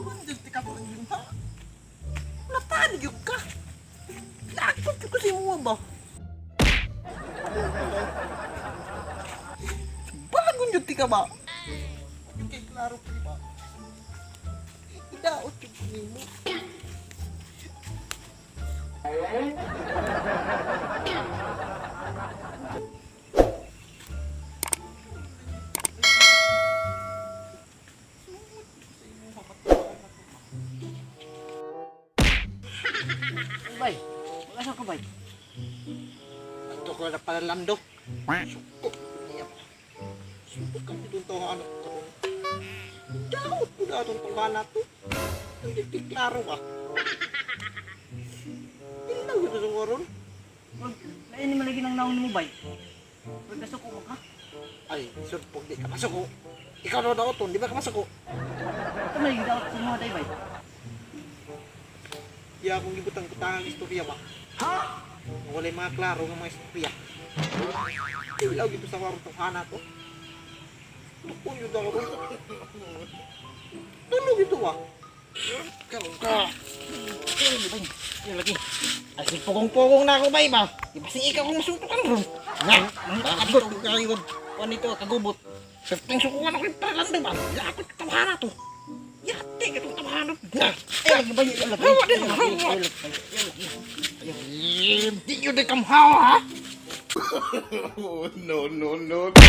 Tuwan dyan ti ka pa yun ha? Nataan yun ka. Lakot ko kasi mo ba? Bago yun ti ka ba? Yung kay klaro pa ba? Idaot yung nimo. Bay, mag-asa ka bay? Ato ko na pala lando. Suko. Niya pa. Suko kami itong tawanan ko. Daot ko na itong tawanan to. Hindi ti klaro ah. Ilaw ito sa waron. Wag, lain man lagi ng naon mo bay. Pagkasuko mo ka. Ay, sir, pag di ka masuko. Ikaw na daot to, di ba ka masuko? Ito man lagi daot sa mga day bay. Iya akong gibutang kutangang istorya ba? Ha? Wala yung mga klaro ng mga istorya. Ilaw gito sa waron tong to. Tukon yun ako ron. Tulog ito ah. Karoon ka. Ay, bay. Yan lagi. Ay, sige, pugong-pugong na ako ba iba? Iba sige ikaw kung masutukan ron. Nga, Dito kayo. Kuan ito kagubot. Sirting sukuan ako yung paralando ba? Yakot tawhana to. Yate ka itong tawhana. Nga. Ay, lagi bay, yan lagi. Hawa din, Yan lagi, hawa. yan lagi, yan lagi. Eh, di yun di kamhawa ha? Oh, no, no, no, no.